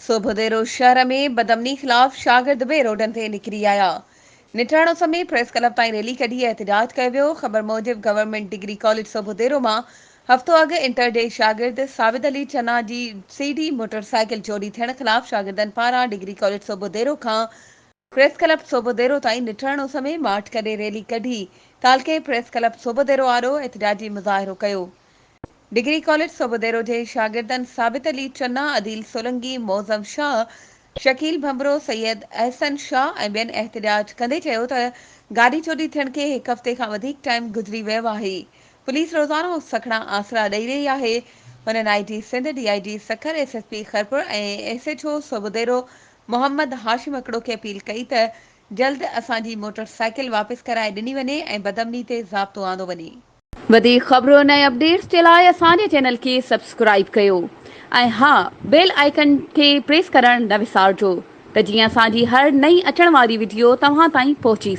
سوڀوديرو شهر ۾ بدامني خلاف شاگرد به روڊن تي نڪري آيا. نٽهڻ اس ۾ پريس ڪلب تائين ريلي ڪڍي احتجاج ڪيو ويو. خبر موجب گورنمينٽ ڊگري ڪاليج سوڀوديرو مان هفتو اڳ انٽر جي شاگرد ثابت علي چنا جي سي ڊي موٽر سائيڪل چوري ٿيڻ خلاف شاگردن پاران ڊگري ڪاليج سوڀوديرو کان پريس ڪلب سوڀوديرو تائين نٽهڻ اس ۾ مارچ ڪري ريلي ڪڍي تعلقي پريس ڪلب سوڀوديرو آڏو احتجاجي مظاهرو ڪيو. ڊگري ڪاليج سوڀوديرو جي شاگردن ثابت علي چنا، عديل سولنگي، معظم شاهه، شڪيل ڀنڀرو، سيد احسن شاهه ۽ ٻين احتجاج ڪندي چيو ته گاڏي چوري ٿيڻ کي هڪ هفتي کان وڌيڪ ٽائيم گذري ويو آهي، پوليس روزانو سکڻا آسرا ڏئي رهي آهي. هنن I G Sindh, D I G Sukkur, S S P Khairpur ۽ S H O Sobhodero Muhammad Hashim Hakro کي اپيل ڪئي ته جلد اسان جي موٽر سائيڪل واپس ڪرائي ڏني وڃي ۽ بدامني تي ضابطو آندو وڃي. وڌيڪ خبرن ۽ اپڊيٽس جي لاء اسان جي چينل کي سبسڪرائيب ڪيو ۽ ها بيل آئيڪن کي پريس ڪرڻ نه وسارجو ته جيئن اسان جي هر نئين اچڻ واري وڊيو توهان تائين پهچي.